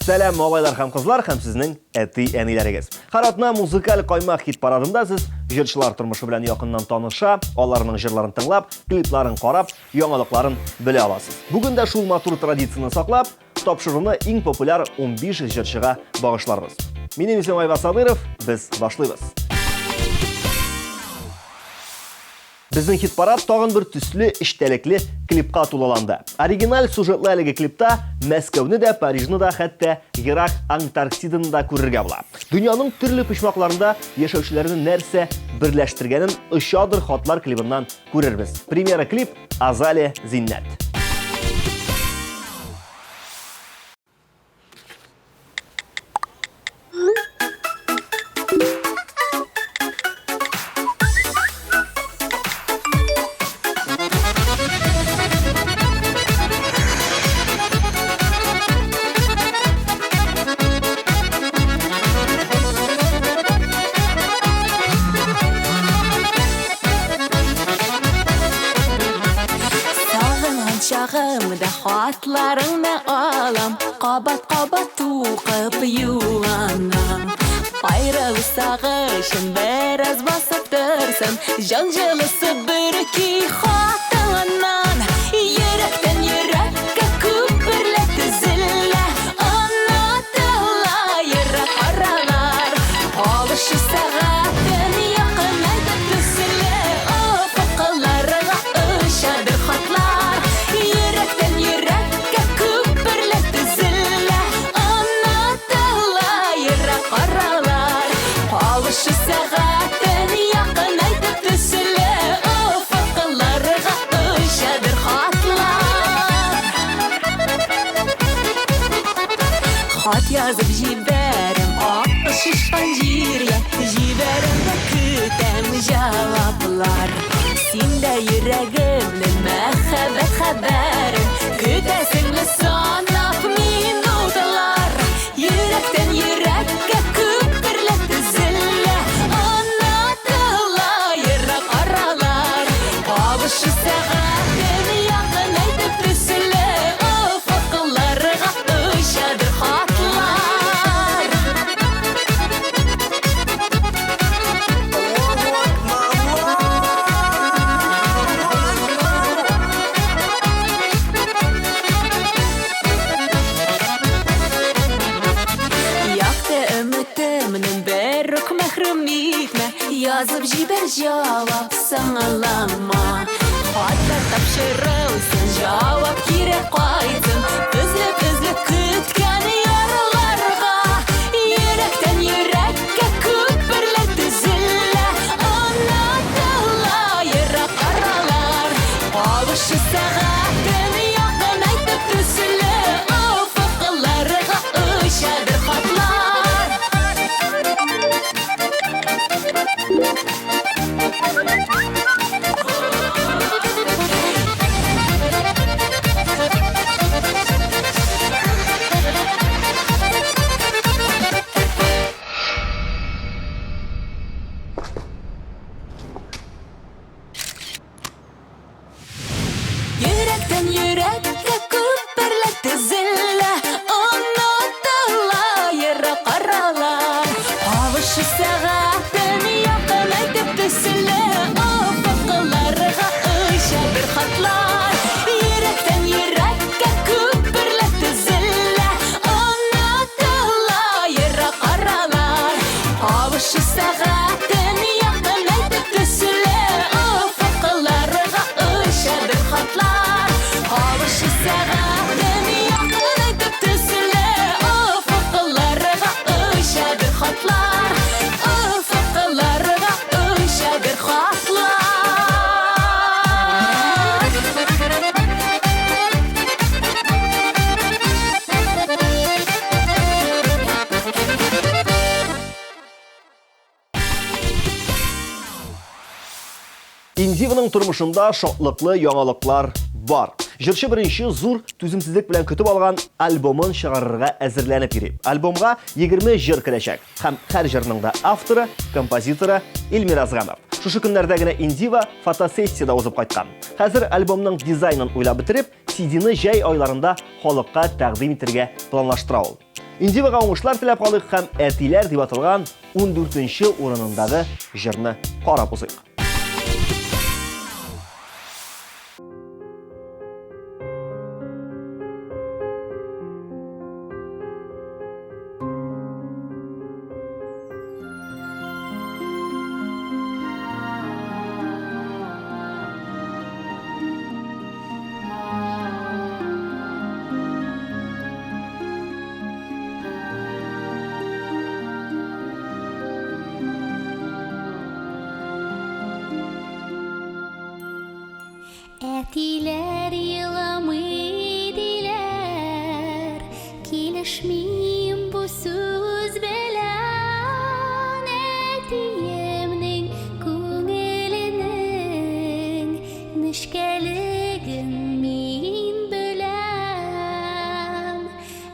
Сәлам, малайлар һәм кызлар һәм сезнең әти-әниләрегез. Һәр атна музыкаль каймак хит парадында сез җырчылар тормышы белән якыннан таныша, аларның җырларын тыңлап, клипларын карап, яңалыкларын белә аласыз. Бүген дә шул матур традицияне саклап, тапшыруны иң популяр 15 җырчыга багышларбыз. Минем исемем Айваз Садыров, без башлыйбыз. Безнең хит-парад тагын бер төсле, эчтәлекле клипка тулыланды. Оригиналь сюжетлы әлеге клипта Мәскәүне дә, Парижны да, хәтта ерак Антарктиданы да күрергә була. Дөньяның төрле почмакларында яшәүчеләрне нәрсә берләштергәнен Очадыр хатлар клибыннан күрербез. Премьера клип Азалия Зиннәт. Сагынган чагымда хатларыңны алам, Кабат-кабат укып юанам. Аерылу сагышын бераз басып торсын, Җан җылысы бөрки хатыңнан. Йөрәктән йөрәккә күперләр төзелә, Онытыла ерак аралар. Алышу сәгатен якынайтып төсле, Офыкларга очадыр хатлар. Йөрәктән йөрәккә күперләр төзелә, Онытыла ерак аралар. Кавышу сәгатен якынайтып төсле, Офыкларга очадыр хатлар. Хат язып җибәрәм ак шишкан җиргә, Җибәрәм дә көтәм җаваплар. Син дә йөрәгемнең мәхәббәт хәбәрен Көтәсеңме санап минутлар? Йөрәктән йөрәккә күперләр төзелә, Онытыла ерак аралар. Кавышу сәгатен якынайтып төсле, Офыкларга очадыр хатлар. Якты өметемнән бер үк мәхрүм итмә, Язып җибәр җавап, соңалама. Хатлар тапшырылсын, җавап кире кайтсын, Өзлеп-өзлеп көткән ярларга. Йөрәктән йөрәккә күперләр төзелә, Онытыла ерак аралар. Кавышу сәгатен якынайтып төсле, Офыкларга очадыр хатлар. Йөрәктән йөрәккә күперләр төзелә, Онытыла ерак аралар. Кавышу сәгатен якынайтып төсле, Офыкларга очадыр хатлар. Йөрәктән йөрәккә күперләр төзелә, Онытыла ерак аралар. Кавышу сәгатен якынайтып төсле, Офыкларга очадыр хатлар. Кавышу сәгатен якынайтып төсле, Офыкларга очадыр хатлар. Офыкларга очадыр хатлар. Индиваның тормышында шатлыклы яңалыклар бар. Җырчы беренче зур түземсезлек белән көтеп алган альбомын чыгарырга әзерләнеп йөри. Альбомга 20 җыр керәчәк һәм һәр җырның да авторы, композиторы Эльмир Азганов. Шушы көннәрдә генә Индива фотосессиядә узып кайткан. Хәзер альбомның дизайнын уйлап бетереп, CD-ны җәй айларында халыкка тәкъдим итәргә планлаштыра ул. Индивага уңышлар теләп калыйк һәм Әтиләр дип аталган 14 нче урынындагы җырны карап узыйк. Әтиләр еламый диләр, Килешмим бу сүз белән. Әтиемнең күңеленең Нечкәлеген мин беләм.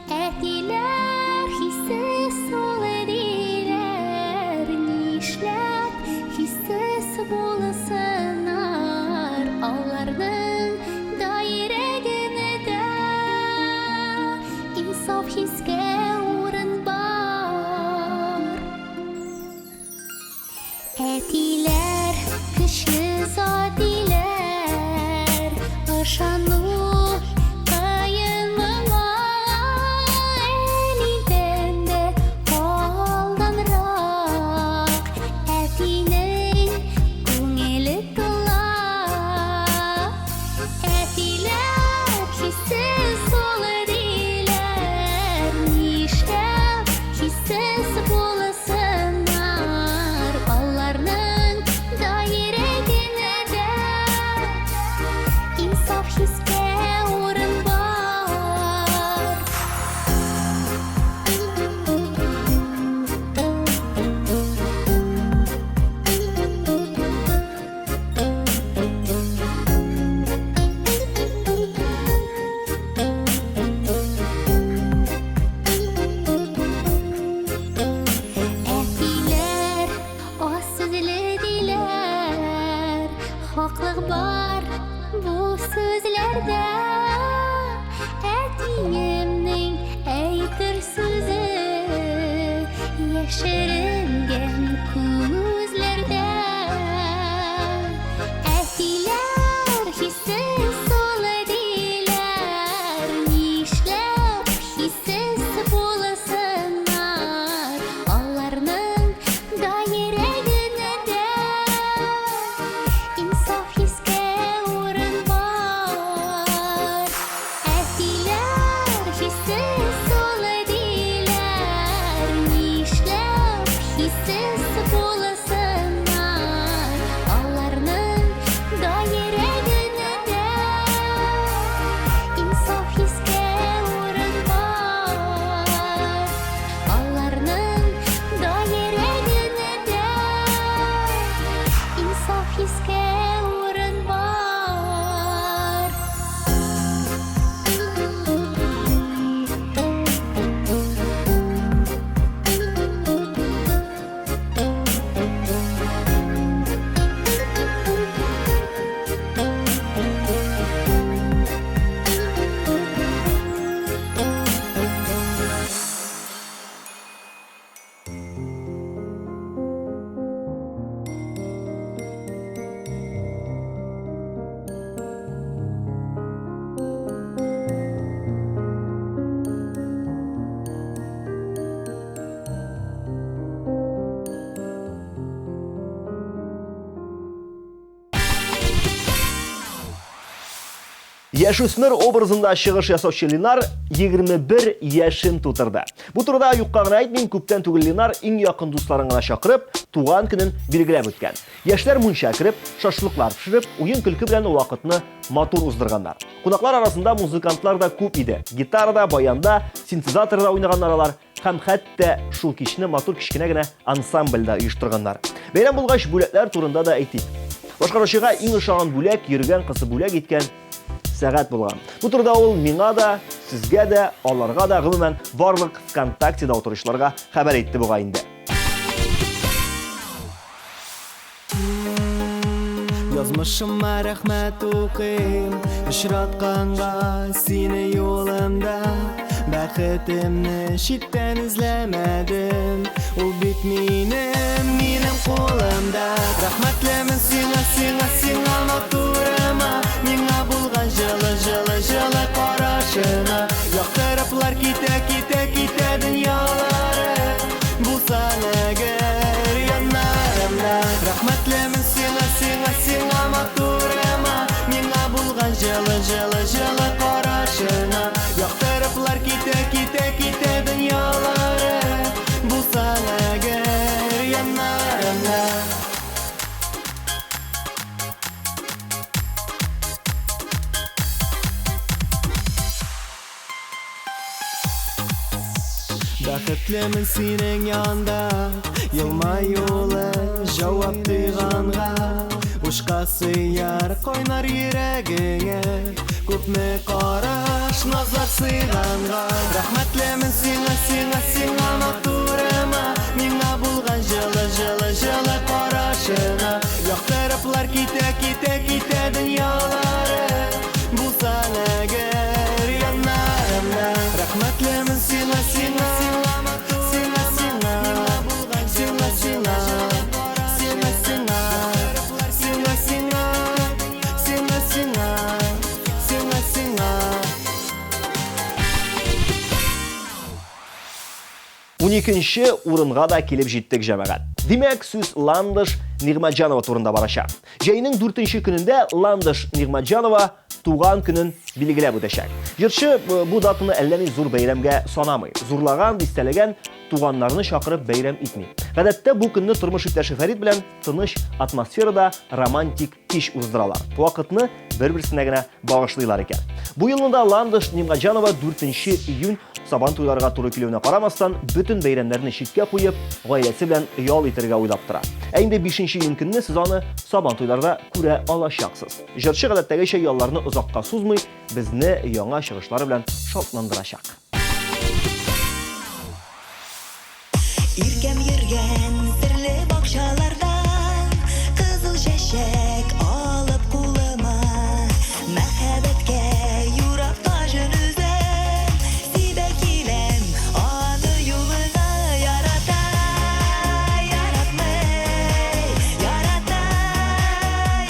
Әтиләр хиссез ул диләр, Нишләп хиссез булсыннар? Аларның да йөрәгендә Инсаф хискә урын бар. Әтиләр, көчле зат диләр, Ышану кыен моңа. Әнидән дә алданрак Әтинең күңеле тула. Әтиләр хиссез ул диләр, Нишләп хиссез булсыннар? Аларның да йөрәгендә Инсаф хискә урын бар. Әтиләр аз сүзле диләр, хаклык бар бу сүзләрдә. Әтиемнең әйтер сүзе яшеренгән күзләрдә. Әтиләр хиссез ул диләр, нишләп хиссез булсыннар? Аларның да йөрәгендә инсаф хискә урын бар. Әтиләр хиссез ул диләр, нишләп хиссез булсыннар? Аларның да йөрәгендә инсаф хискә урын бар. Аларның да йөрәгендә инсаф хискә урын бар. Яшүсмер образында чыгыш ясаучы Ленар 21 яшен тутырды. Бу турыда юкка гына әйтмим, күптән түгел Ленар иң якын дусларын гына чакырып, туган көнен билгеләп үткән. Яшьләр мунча кереп, шашлыклар пешереп, уен-көлке белән вакытны матур уздырганнар. Кунаклар арасында музыкантлар да күп иде. Гитарада, баянда, синтезаторда уйнаганнар алар һәм хәтта шул кичне матур кечкенә генә ансамбль дә оештырганнар. Бәйрәм булгач, бүләкләр турында да әйтик. Башкаручыга иң ошаган бүләк йөргән кызы бүләк иткән сәгать булган. Бу турыда ул миңа да, сезгә дә, аларга да, гомумән, барлык ВКонтактеда утыручыларга хәбәр итте бугай инде. Язмышыма рәхмәт укыйм, очратканга сине юлымда. Бәхетемне читтән эзләмәдем, ул бит минем, минем кулымда. Рәхмәтлемен сиңа, сиңа, сиңа матурыма, миңа булган җылы, җылы, җылы карашыңа. Яктырыплар китә, китә, китә дөньялары. Булсаң әгәр яннарымда. Рәхмәтлемен сиңа, сиңа, сиңа матурыма, миңа булган җылы, җылы, җылы карашыңа. Яктырыплар китә, китә, китә дөньялары. Булсаң әгәр яннарымда. Бәхетлемен синең янда, елмаюлы җавап тойганга. Ушка сыяр кайнар йөрәгеңә, күпме караш, назлар сыйганга. Рәхмәтлемен сиңа, сиңа, сиңа матурыма, миңа булган җылы, җылы, җылы карашыңа. Яктырыплар китә, китә, китә дөньялары. Булсаң әгәр яннарымда. Рәхмәтлемен сиңа, сиңа, сиңа, сиңа, сиңа, сиңа, сиңа, сиңа, сиңа, сиңа, сиңа, сиңа, сиңа, сиңа. Уникенче урынга да килеп җиттек, җәмәгать. Димәк, сүз Ландыш Нигъмәтҗанова турында барачак. Җәйнең дүртенче көнендә Ландыш Нигъмәтҗанова туган көнен билгеләп үтәчәк. Җырчы бу датаны әллә ни зур бәйрәмгә санамый. Зурлаган, дистәләгән туганнарны чакырып бәйрәм итми. Гадәттә бу көнне тормыш иптәше Фәрит белән тыныч атмосферада романтик кич уздыралар. Вакытны бер-берсенә генә багышлыйлар икән. Бу елны да Ландыш Нигъмәтҗанова 4 июнь Сабан туйларга туры килүенә карамастан, бөтен бәйрәмнәрне читкә куеп, гаиләсе белән ял итәргә уйлап тора. Ә инде 5 июнь көнне сез аны Сабан туйларда күрә алачаксыз. Җырчы гадәттәгечә ялларны озакка сузмый, безне яңа чыгышлары белән шатландырачак. Иркәм йөргән серле бакчалардан Кызыл чәчәк алып кулыма, Мәхәббәткә юрап таҗын өзәм, Сибә киләм аны юлыңа. Ярата, яратмый, ярата,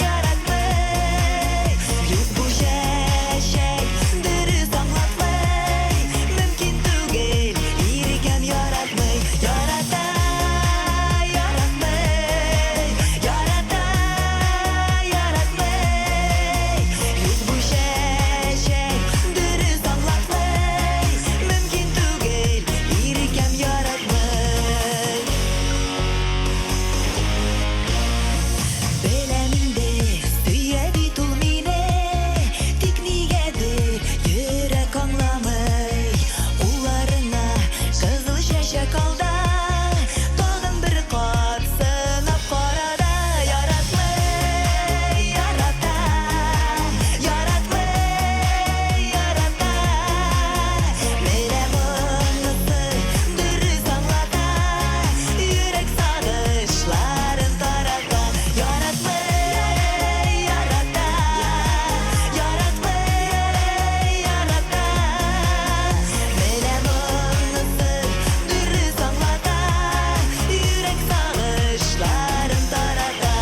яратмый. Юк бу чәчәк дөрес аңлатмый, Мөмкин түгел, иркәм яратмый. Ярата, яратмый, ярата, яратмый. Юк бу чәчәк дөрес аңлатмый, Мөмкин түгел, иркәм яратмый. Беләм инде, сөя бит ул мине, Тик нигәдер йөрәк аңламый. Кулларыңа кызыл чәчәк ал да, Тагын бер кат сынап кара да. Яратмый, ярата, яратмый, ярата. Менә монысы дөрес аңлата, Йөрәк сагышларын тарата. Яратмый, ярата, яратмый, ярата. Менә монысы дөрес аңлата, Йөрәк сагышларын тарата.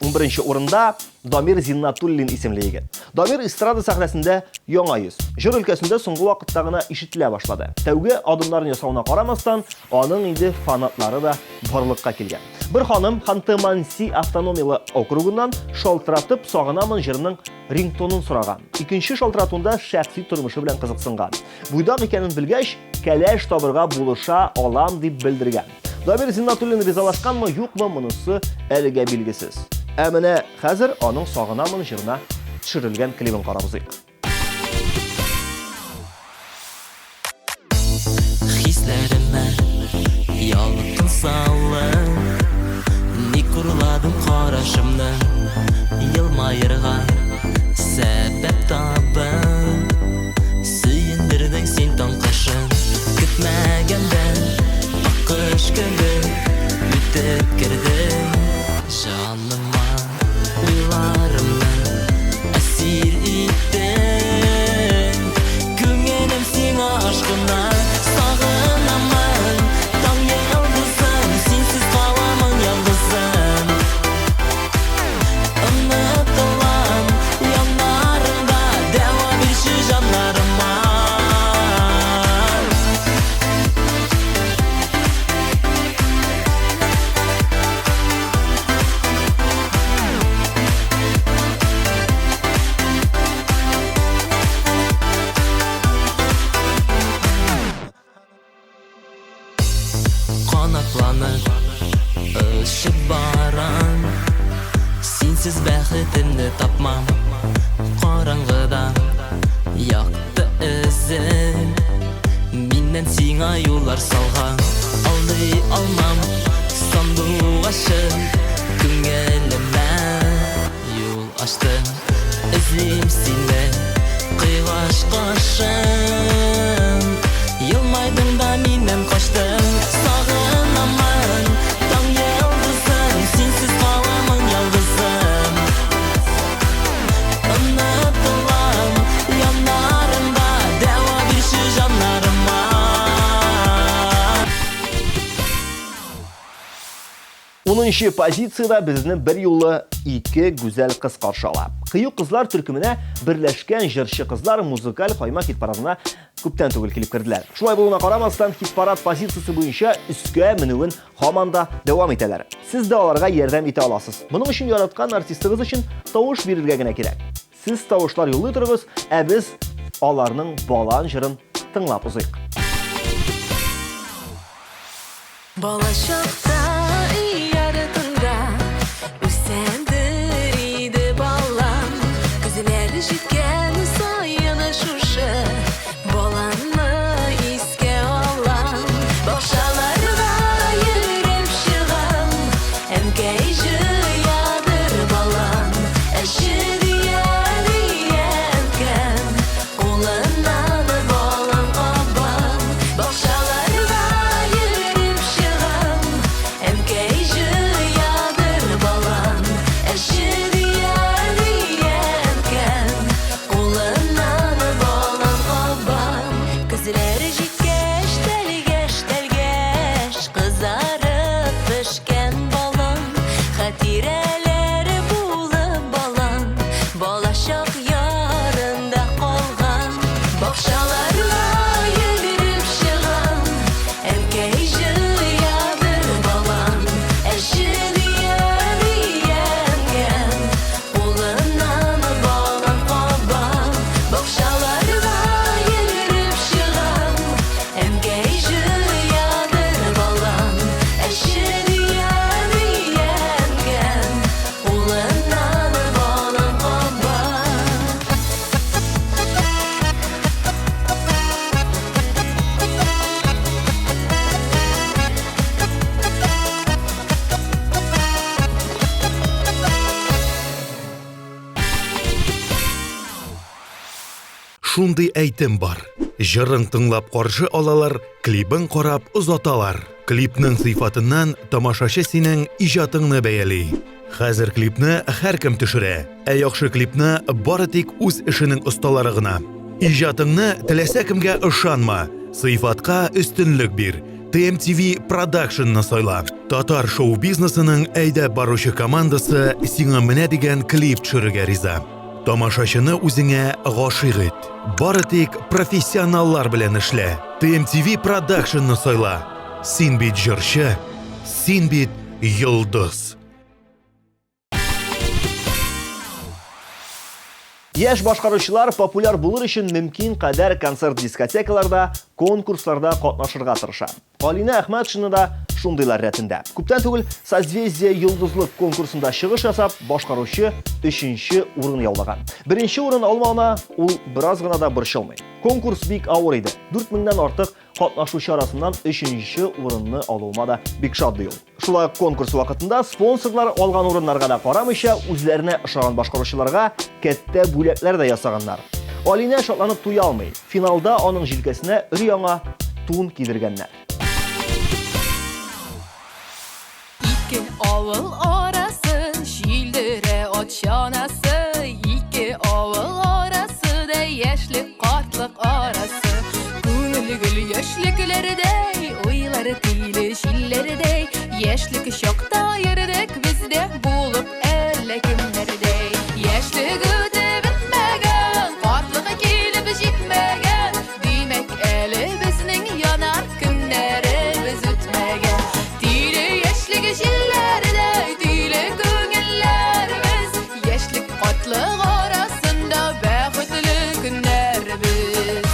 Унберенче урында Дамир Зиннатуллин исемле егет. Дамир эстрада сәхнәсендә яңа йөз. Җыр өлкәсендә соңгы вакытта гына ишетелә башлады. Тәүге адымнарын ясавына карамастан, аның инде фанатлары да барлыкка килгән. Бер ханым Ханты-Манси автономияле округыннан шалтыратып Сагынамын җырының рингтонын сораган. Икенче шалтыратуында шәхси тормышы белән кызыксынган. Буйдак икәнен белгәч, кәләш табырга булыша алам дип белдергән. Дамир Зиннатуллин ризалашканмы, юкмы, монысы әлегә билгесез. Ә менә хәзер аның Сагынамын җырына төшерелгән клибын карап узыйк. Хисләремә ялкын салып, ник. Урладың карашымны Елмаерга сәбәп табып Сөендердең син таң кашын Көтмәгәндә аккош кебек Үтеп кердең җаныма Уйларымны әсир иттең Күңелем сиңа ашкына Сагынамын таң йолдызым Синсез каламын ялгызым Онытылам яннарыңда Дәва бирче җаннарыма. Канатланып очып барам Синсез бәхетемне тапмам Караңгыда якты эзең Миннән сиңа юллар салган Алдый алмам сандугачым Күңелемә юл ачтың Эзлим сине кыйгач кашың Елмайдың да миннән качтың Сагынамын таң йолдызым Синсез каламын ялгызым Онытылам яннарыңда Дәва бирче җаннарыма. Унынчы позициядә безне берьюлы ике гүзәл кыз каршы ала. Кыю кызлар төркеменә берләшкән җырчы кызлар музыкаль кайма хит-парадына күптән түгел килеп керделәр. Шулай булуына карамастан, хит-парад позициясе буенча өскә менүен һаман да дәвам итәләр. Сез дә аларга ярдәм итә аласыз. Моның өчен яраткан артистыгыз өчен тавыш бирергә генә кирәк. Сез тавышлар юллый торыгыз, ә без аларның балан җырын тыңлап узыйк. Балачакта өй артында үсәдер иде балам. Көзләр җиткән саен шушы баланны искә алам. Бакчаларга йөреп чыгам, әнкәй җыядыр балан. Әче дия дия әнкәм, кулыннан балан кабам. Бакчаларга йөреп чыгам, әнкәй җыядыр балан. Әче дия дия әнкәм, кулыннан балан кабам. Көзләр җиткәч, тәлгәш, тәлгәш, кызарып пешкән балан. Хатирәләр булып балан, балачак ярында калган. Бакчаларга йөгереп чыгам, әнкәй җыядыр балан. Әче дия дия әнкәм, кулыннан балан кабам. Бакчаларга йөгереп чыгам, әнкәй җыядыр балан. Әче дия дия әнкәм, кулыннан балан кабам. Шундый әйтем бар. Җырың тыңлап каршы алалар, клибын карап озаталар. Клипның сыйфатыннан тамашачы синең иҗатыңны бәяли. Хәзер клипны һәркем төшерә, ә яхшы клипны бары тик үз эшенең осталары гына. Иҗатыңны теләсә кемгә ышанма, сыйфатка өстенлек бир. TMTV Production-ны сайла. Татар шоу-бизнесының әйдәп баручы командасы сиңа менә дигән клип төшерергә риза. Тамашачыны үзеңә гашыйк ит. Бары тик профессионаллар белән эшлә. TMTV Production-ны сайла. Син бит җырчы, син бит йолдыз. Яшь башкаручылар популяр булыр өчен мөмкин кадәр концерт-дискотекаларда, конкурсларда катнашырга тырыша. Алинә Әхмәтшина да шундыйлар рәтендә. Күптән түгел Созвездие йолдызлык конкурсында чыгыш ясап, башкаручы өченче урын яулаган. Беренче урын алмавына ул бераз гына да борчылмый. Конкурс бик авыр иде. 4000-нән артык катнашучы арасыннан өченче урынны алуыма да бик шат, ди ул. Шулай ук конкурс вакытында спонсорлар алган урыннарга да карамыйча, үзләренә ошаган башкаручыларга кәттә бүләкләр дә ясаганнар. Алинә шатланып туя алмый. Финалда аның җилкәсенә өр-яңа тун кидергәннәр. Ике авыл арасы җилдерә ат чанасы, Ике авыл арасы да яшьлек, картлык арасы. Күңел гөл яшьлекләрдәй, уйлар көйле җилләрдәй, Яшьлек чакта йөрдек без дә булып әллә кемнәрдәй. Яшьлек үтеп бетмәгән, картлык килеп җитмәгән, Димәк, әле безнең янар көннәребез үтмәгән. Тиле яшьлек җилләрдәй, тиле күңелләребез, Яшьлек картлык арасында бәхетле көннәребез.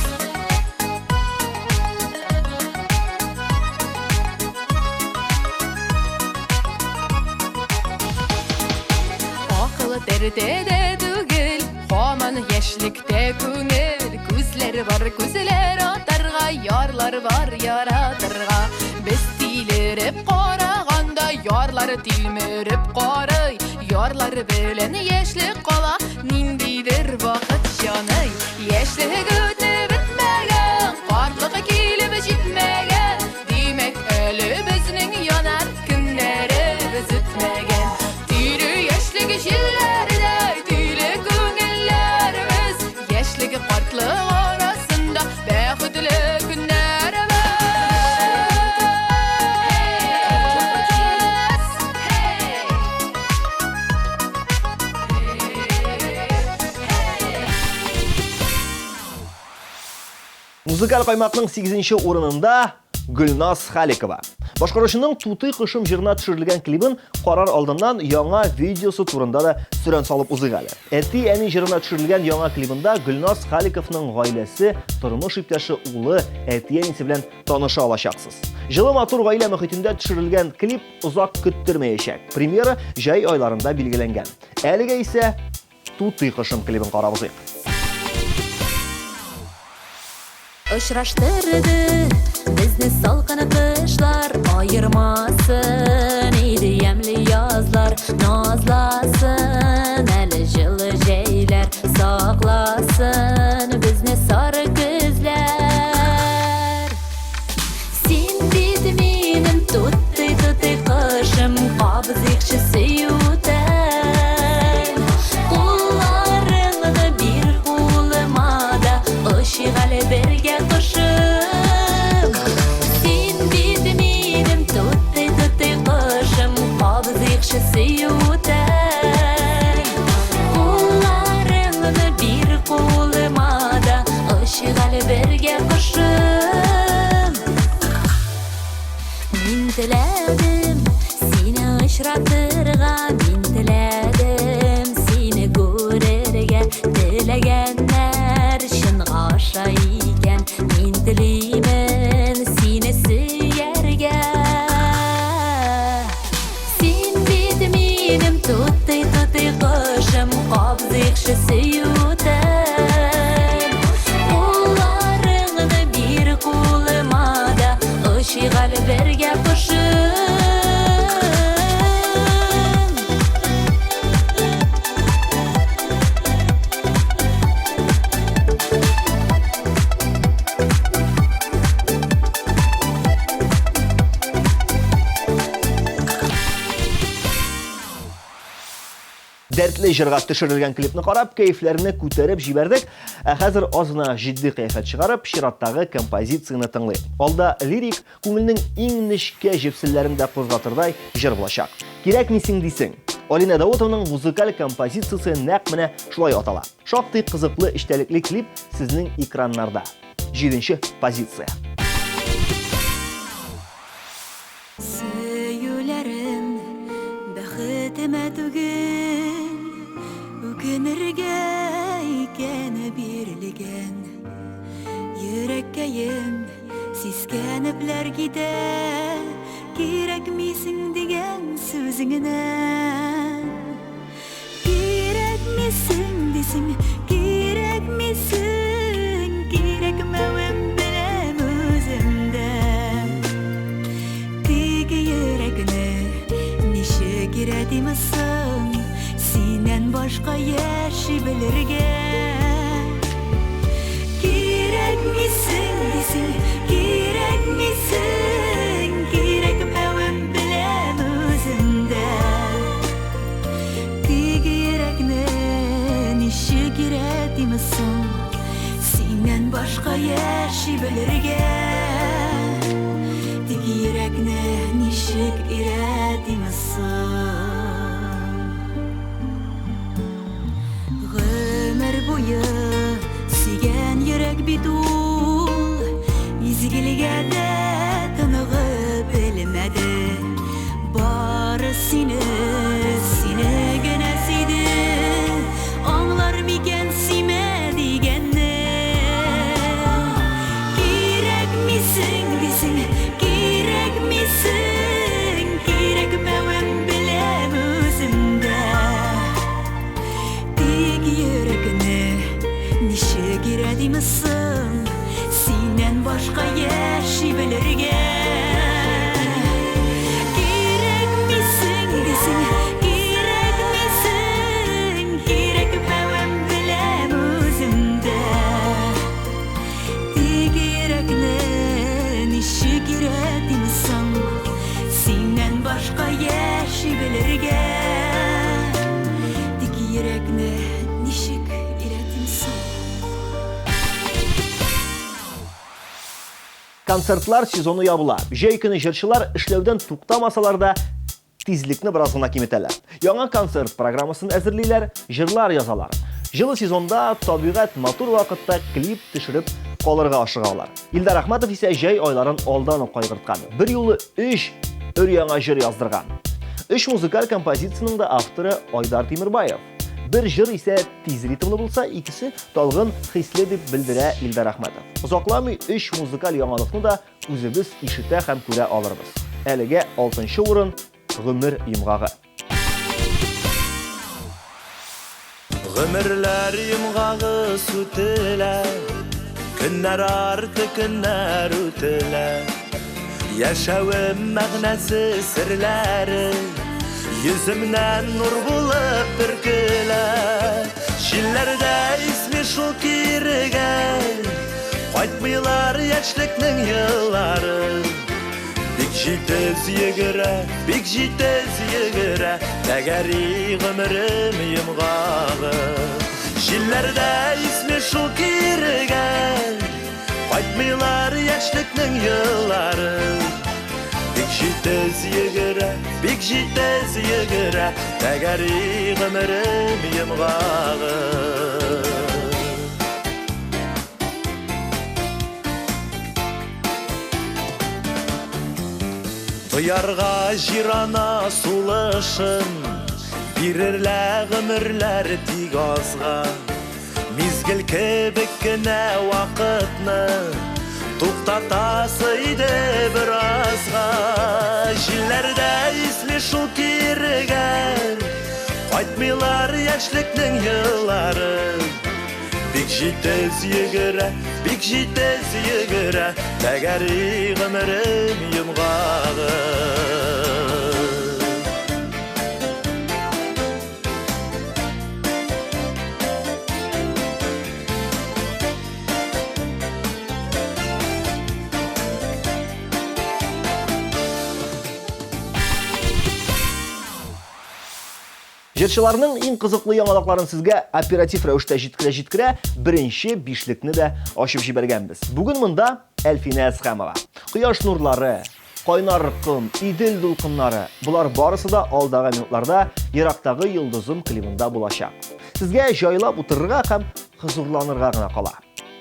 Акыл тәртәдә түгел, һаман яшьлектә күңел. Күзләр бар, күзләр атарга, ярлар бар яратырга. Без тилереп караганда, ярлар тилмереп карый. Ярлар белән яшьлек кала, ниндидер вакыт җаный. Яшьлек үтеп бетмәгән, картлык килеп җитмәгән. Димәк, әле безнең янар көннәребез үтмәгән. Тиле яшьлек җилләрдәй, тиле күңелләребез, Яшьлеге картлык арасында бәхетле көннәребез. Музыкаль каймакның 8 урынында Гөлназ Халикова. Башкаручының Тутый кошым җырына төшерелгән клибын карар алдыннан яңа видеосы турында да сөрән салып узыйк әле. Әти-әни җырына төшерелгән яңа клибында Гөлназ Халиковның гаиләсе, тормыш иптәше, улы, әти-әнисе белән таныша алачаксыз. Җылы матур гаилә мөхитендә төшерелгән клип озак көттермәячәк. Премьера җәй айларында билгеләнгән. Әлегә исә Тутый кошым клибын карап узыйк. Очраштырды безне салкын кышлар, Аермасын иде ямьле язлар, Назласын әле җылы җәйләр, Сакласын безне сары көзләр. Син бит минем тутый-тутый кошым, Кабызыйкчы сөютен. Кулларыңны бир кулыма да, Очыйк әле бергә кошым. Син бит минем тутый-тутый кошым, Кабызыйкчы сөютен. Кулларыңны бир кулыма да, Очыйк әле бергә кошым. Мин теләдем сине очратырга, Мин теләдем сине күрергә. Теләгәннәр чынга аша икән, Мин телимен сине сөяргә. Син бит минем тутый-тутый кошым, Кабзыйкчы сөютен. Кулларыңны бир кулыма да, Очыйк әле бергә кошым. Дәртле җырга төшерелгән клипны карап, кәефләрне күтәреп җибәрдек. Ә хәзер аз гына җитди кыяфәт чыгарып, чираттагы композицияне тыңлыйк. Алда лирик, күңелнең иң нечкә җепселләрен дә кузгатырдай җыр булачак. Кирәкмисең дисең. Алинә Даутованың музыкаль композициясе нәкъ менә шулай атала. Шактый кызыклы эчтәлекле клип сезнең экраннарда. Җиденче позиция. Сөюләрем бәхетемә түгел, Үкенергә икән бирелгән. Йөрәккәем сискәнепләр китә, Кирәкмисең дигән сүзеңнән. Кирәкмисең дисең, кирәкмисең, кирәкмәвен беләм үзем дә. Тик йөрәкне ничек өйрәтим соң, синнән башка яши белергә? Кирәкмисең дисең, кирәкмисең, кирәкмәвен беләм үзем дә. Тик йөрәкне ничек өйрәтим соң, синнән башка яши белергә? Тик йөрәкне ничек өйрәтим соң? Гомер буе сөйгән йөрәк бит ул, изгелегә дә тыныгып белмәде. Бары сине, сине генә сөйде, аңлар микән сөймә дигәнне? Кирәкмисең дисең, кирәкмисең, кирәкмәвен беләм үзем дә. Тик йөрәкне ничек өйрәтим соң, синнән башка яши белергә? Кирәкмисең дисең, кирәкмисең, кирәкмәвен беләм үзем дә. Тик йөрәкне ничек өйрәтим соң, синнән башка яши белергә? Тик йөрәкне ничек өйрәтим соң? Концертлар сезоны ябыла. Җәй көне җырчылар эшләүдән туктамасалар да, тизлекне бераз гына киметәләр. Яңа концерт программасын әзерлиләр, җырлар язалар. Җылы сезонда табигать матур вакытта клип төшереп калырга ашыгалар. Илдар Әхмәтов исә җәй айларын алдан ук кайгырткан. Бер юлы өч өр-яңа җыр яздырган. Өч музыкаль композициянең дә авторы Айдар Тимербаев. Бер җыр исә тиз ритмлы булса, икесе талгын, хисле дип белдерә Илдар Әхмәтов. Озакламый өч музыкаль яңалыкны да үзебез ишетә һәм күрә алырбыз. Әлегә алтынчы урын Гомер йомгагы. Гомерләр йомгагы сүтелә, көннәр арты көннәр үтелә. Яшәвем мәгънәсе серләре йөземнән нур булып бөркелә. Җилләрдә исми шул кирегә, кайтмыйлар яшьлекнең еллары. Бик җитез йөгерә, бик җитез йөгерә, тәгәри гомерем йомгагы. Җилләрдә исми шул кирегә, кайтмыйлар яшьлекнең еллары. Бик җитез йөгерә, бик җитез йөгерә, тәгәри гомерем йомгагы. Тоярга җирана сулышын, бирерлә гомерләр тик азга. Мизгел кебек кенә вакытны туктатасы иде беразга. Җилләрдә исми шул кирегә, кайтмыйлар яшьлекнең еллары. Бик җитез йөгерә, бик җитез йөгерә, тәгәри гомерем йомгагы. Җырчыларның иң кызыклы яңалыкларын сезгә оператив рәвештә җиткерә-җиткерә беренче бишлекне дә ачып җибәргәнбез. Бүген монда Әлфинә Әсхәмова. Кояш нурлары, кайнар ком, Идел дулкыннары, болар барысы да алдагы минутларда Ерактагы йолдызым клибында булачак. Сезгә җайлап утырырга һәм хозурланырга гына кала.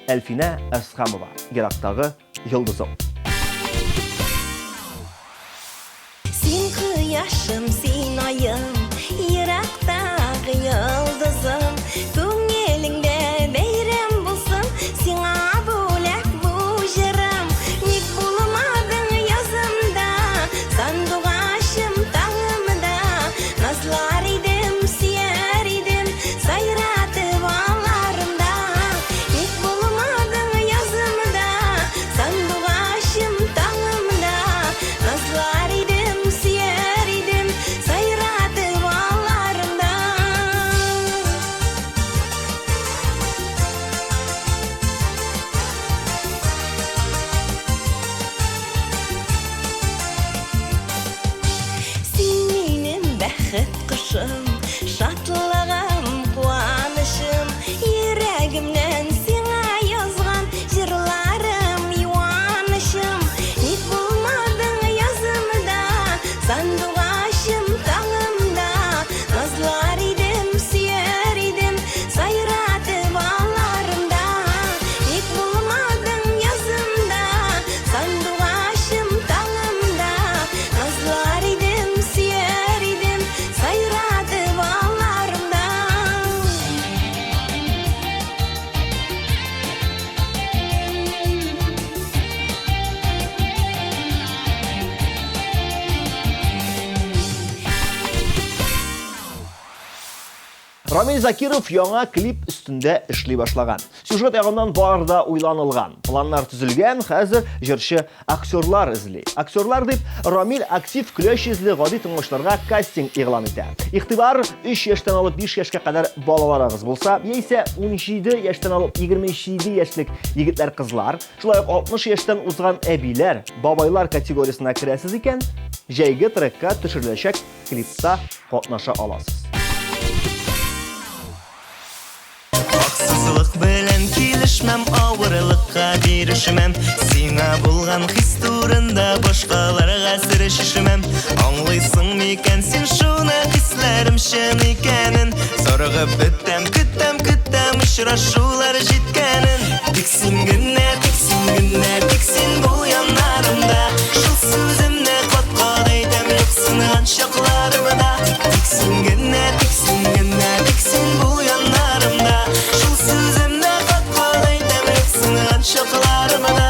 Әлфинә Әсхәмова, Ерактагы йолдызым. Син кояшым, син аем, ерактагы йолдызым. Күңелеңдә бәйрәм булсын, сиңа бүләк бу җырым. Ник булмадың язымда, Рамил Закиров яңа клип өстендә эшли башлаган. Сюжет ягыннан бар да уйланылган. Планнар төзелгән, хәзер җырчы актерлар эзли. Актерлар дип, Рамил актив көләч йөзле гади тыңлаучыларга кастинг игълан итә. Игътибар, 3 яшьтән алып 5 яшькә кадәр балаларыгыз булса, яисә 17 яшьтән алып 27 яшьлек егетләр-кызлар, шулай ук 60 яшьтән узган әбиләр, бабайлар категориясенә керәсез икән, җәйге трекка төшереләчәк клипта катнаша аласыз. Хаксызлык белән килешмәм, авырлыкка бирешмәм. Сиңа булган хис турында башкаларга сер чишмәм. Аңлыйсың микән син шуны, хисләрем чын икәнен? Зарыгып бетәм, көтәм, көтәм очрашулар җиткәнен. Тик син генә, тик син генә, тик син бул яннарымда. Шул сүземне кат-кат әйтәм, юксынган чакларымда. Тик син генә, тик син генә, тик син бул яннарымда. Шул сүземне кат-кат әйтәм, юксынган чакларымда.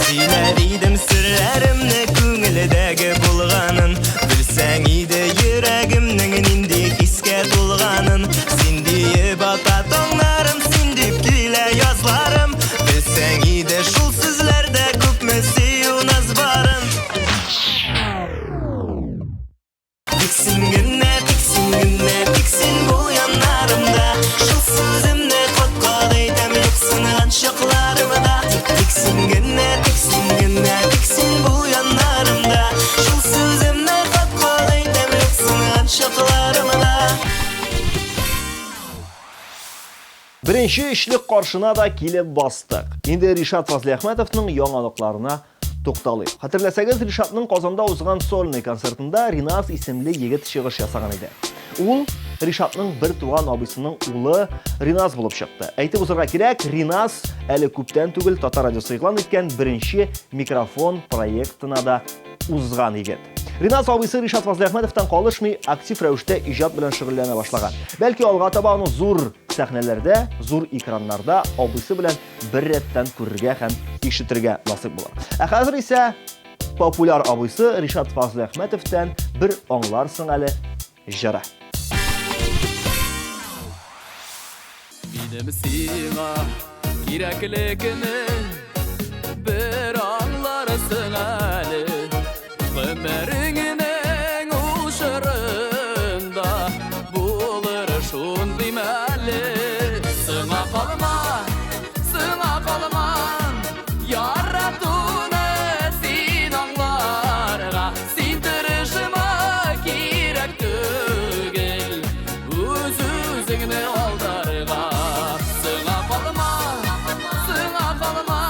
Сөйләр идем серләремне күңелдәге булганын Белсәң иде йөрәгемнең нинди хискә тулганын Син диеп ата таңнарым, син дип килә язларым Белсәң иде шул сүзләрдә күпме сөю наз барын Тик син генә, тик син генә, тик син бул яннарымда. Шул сүземне кат-кат әйтәм, юксынган чакларымда. Тик син генә, тик син генә, тик син бул яннарымда. Шул сүземне кат-кат әйтәм, юксынган чакларымда. Беренче өчлек каршына да килеп бастык. Инде Ришат Фазлиәхмәтовның яңалыкларына тукталыйк. Хәтерләсәгез, Ришатның Казанда узган сольный концертында Риназ исемле егет чыгыш ясаган иде. Ул Ришатның бер туган абыйсының улы Риназ булып чыкты. Әйтеп узарга кирәк, Риназ әле күптән түгел Татар радиосы игълан иткән беренче микрофон проектына да узган егет. Риназ абыйсы Ришат Фазлыәхмәтовтан калышмый, актив рәвештә иҗат белән шөгыльләнә башлаган. Бәлки алга таба аны зур сәхнәләрдә, зур экраннарда абыйсы белән бер рәттән күрергә һәм ишетергә насыйп булыр. Ә хәзер исә популяр абыйсы Ришат Фазлыәхмәтовтан бер аңларсың әле җыры. Минем сиңа кирәклекне бер аңларсың әле. Гомереңнең ул чорында булыр шундый мәле. Сыңа калма, сыңа калма, яратуны син аңларга, син тырышма, кирәк түгел. Үз-үзеңне алдарга. Сыңа калма, сыңа калма,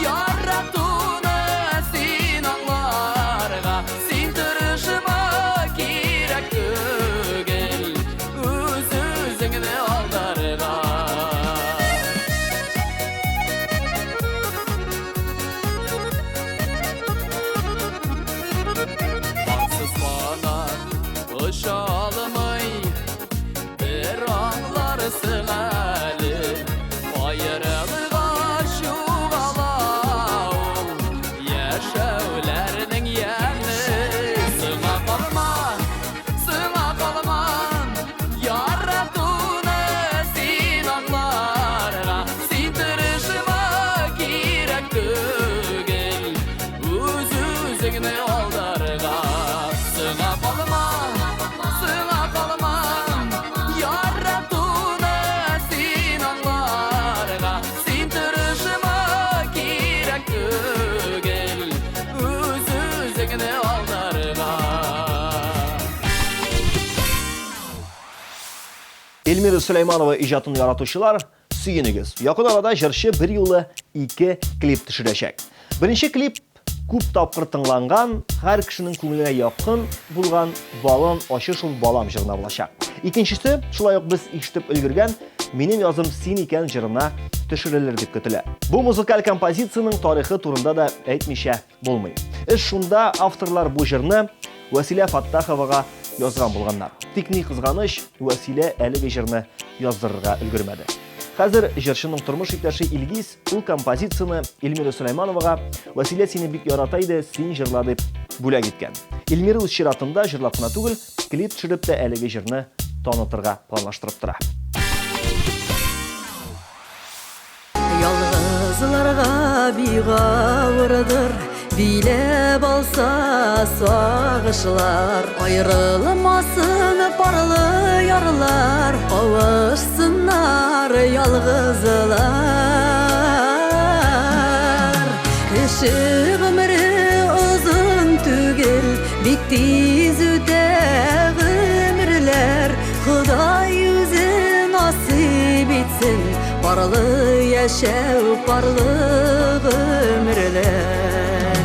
яратуны син аңларга, син тырышма, кирәк түгел. Үз-үзеңне алдарга. Барсыз канат оча алмый, бер аңларсың әле. Аерылгач югала ул яшәүләрнең яме. Сыңа калма, сыңа калма, яратуны син аңларга, син тырышма, кирәк түгел. Үз-үзеңне алдарга. Сыңа калма, сыңа калма, яратуны син аңларга, син тырышма, кирәк түгел. Үз-үзеңне алдарга. Эльмира Сөләйманова иҗатын яратучылар, сөенегез. Якын арада җырчы берьюлы ике клип төшерәчәк. Беренче клип күп тапкыр тыңланган, һәр кешенең күңеленә якын булган Балын ачы шул балам җырына булачак. Икенчесе, шулай ук без ишетеп өлгергән Минем язым син икән җырына төшерелер дип көтелә. Бу музыкаль композициянең тарихы турында да әйтмичә булмый. Эш шунда, авторлар бу җырны Вәсилә Фаттаховага язган булганнар. Тик ни кызганыч, Вәсилә әлеге җырны яздырырга өлгермәде. Хәзер җырчының тормыш иптәше Илгиз ул композицияне Эльмира Сөләймановага Вәсилә сине бик ярата иде, син җырла дип бүләк иткән. Эльмира үз чиратында җырлап кына түгел, клип төшереп тә әлеге җырны танытырга планлаштырып тора. Ялгызларга бик авырдыр, биләп алса сагышлар. Аерылмасын парлы ярлар, кавышсыннар ялгызлар. Кеше гомере озын түгел, бик тиз үтә гомерләр. Ходай үзе насыйп итсен, парлы яшәү, парлы гомерләр.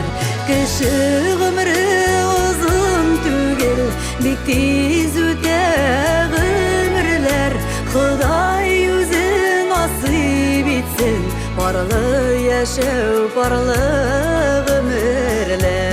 Кеше гомере озын түгел, бик тиз үтә гомерләр. Ходай үзе насыйп итсен, парлы яшәү, парлы гомерләр.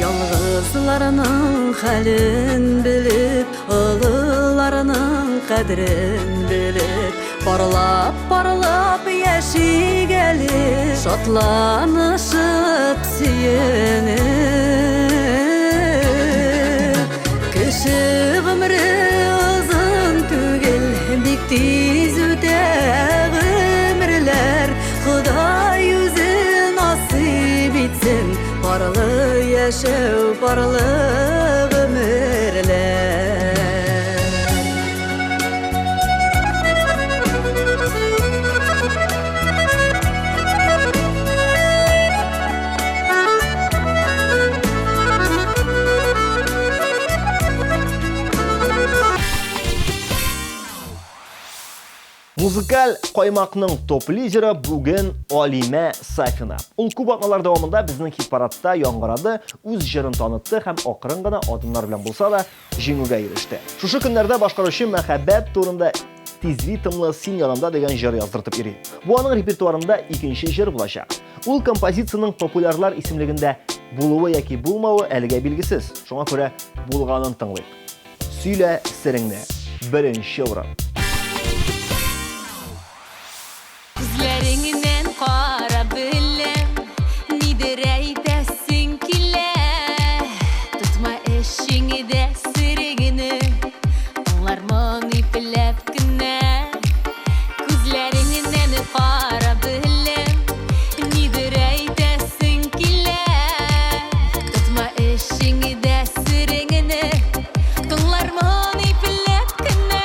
Ялгызларның хәлен белеп, олыларның кадерен белеп, парлап-парлап яшик әле, шатланышып сөенеп. Кеше гомере озын түгел, бик тиз үтә гомерләр. Ходай үзе насыйп итсен, парлы яшәү, парлы гомерләр. Музыкаль каймакның топ-лидеры бүген Алимә Сафина. Ул күп атналар дәвамында безнең хит-парадта яңгырады, үз җырын танытты һәм акрын гына адымнар белән булса да җиңүгә иреште. Шушы көннәрдә башкаручы мәхәббәт турында тиз ритмлы Син янымда дигән җыр яздыртып йөри. Бу аның репертуарында икенче җыр булачак. Ул композициянең популярлар исемлегендә булуы яки булмавы әлегә билгесез. Шуңа күрә булганын тыңлыйк. Сөйлә сереңне. Беренче урын. Күзләреңнән карап беләм, нидер әйтәсең килә. Тотма эчеңдә сереңне, аңлармын ипләп кенә. Күзләреңнән карап беләм, нидер әйтәсең килә. Тотма эчеңдә сереңне, тыңлармын ипләп кенә.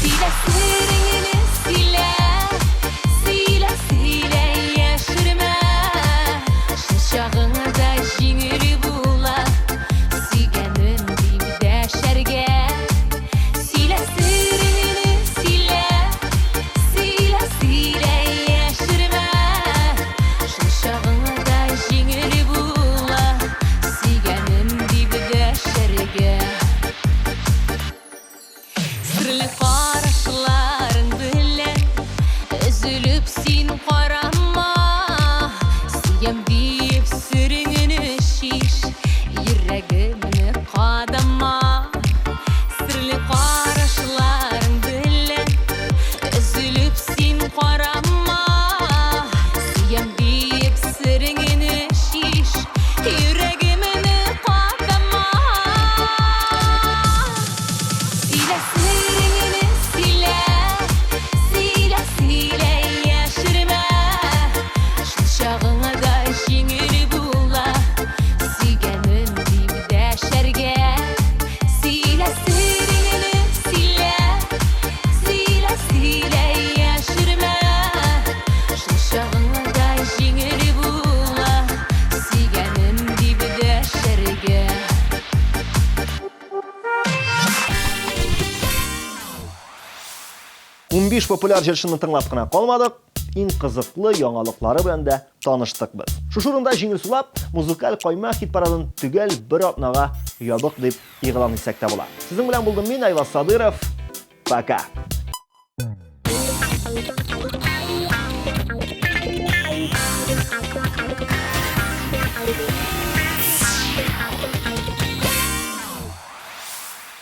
Сөйлә сереңне, сөйлә, сөйлә, сөйлә, яшермә. Шул чагыңда җиңел була, сөйгәнем дип дәшәргә. Сөйлә сереңне, сөйлә, сөйлә, сөйлә, яшермә. Шул чагыңда җиңел була, сөйгәнем дип дәшәргә. Серле карашларың белән өзелеп син карама. Сөям диеп сереңне шиш, йөрәгемне кадама. Серле карашларың белән өзелеп син карама. Сөям диеп сереңне шиш, йөрәгемне кадама. Сөйлә сереңне, сөйлә, сөйлә, сөйлә, яшермә. Шул чагыңда җиңел була, сөйгәнем дип дәшәргә. Сөйлә сереңне, сөйлә, сөйлә, сөйлә, яшермә. Шул чагыңда җиңел була, сөйгәнем дип дәшәргә. 15 популяр җырчыны тыңлап кына калмадык, иң кызыклы яңалыклары белән дә таныштык без. Шушы урында җиңел сулап, музыкаль каймак хит-парадын төгәл бер атнага ябык дип игълан итсәк тә була. Сезнең белән булдым мин, Айваз Садыров. Пока!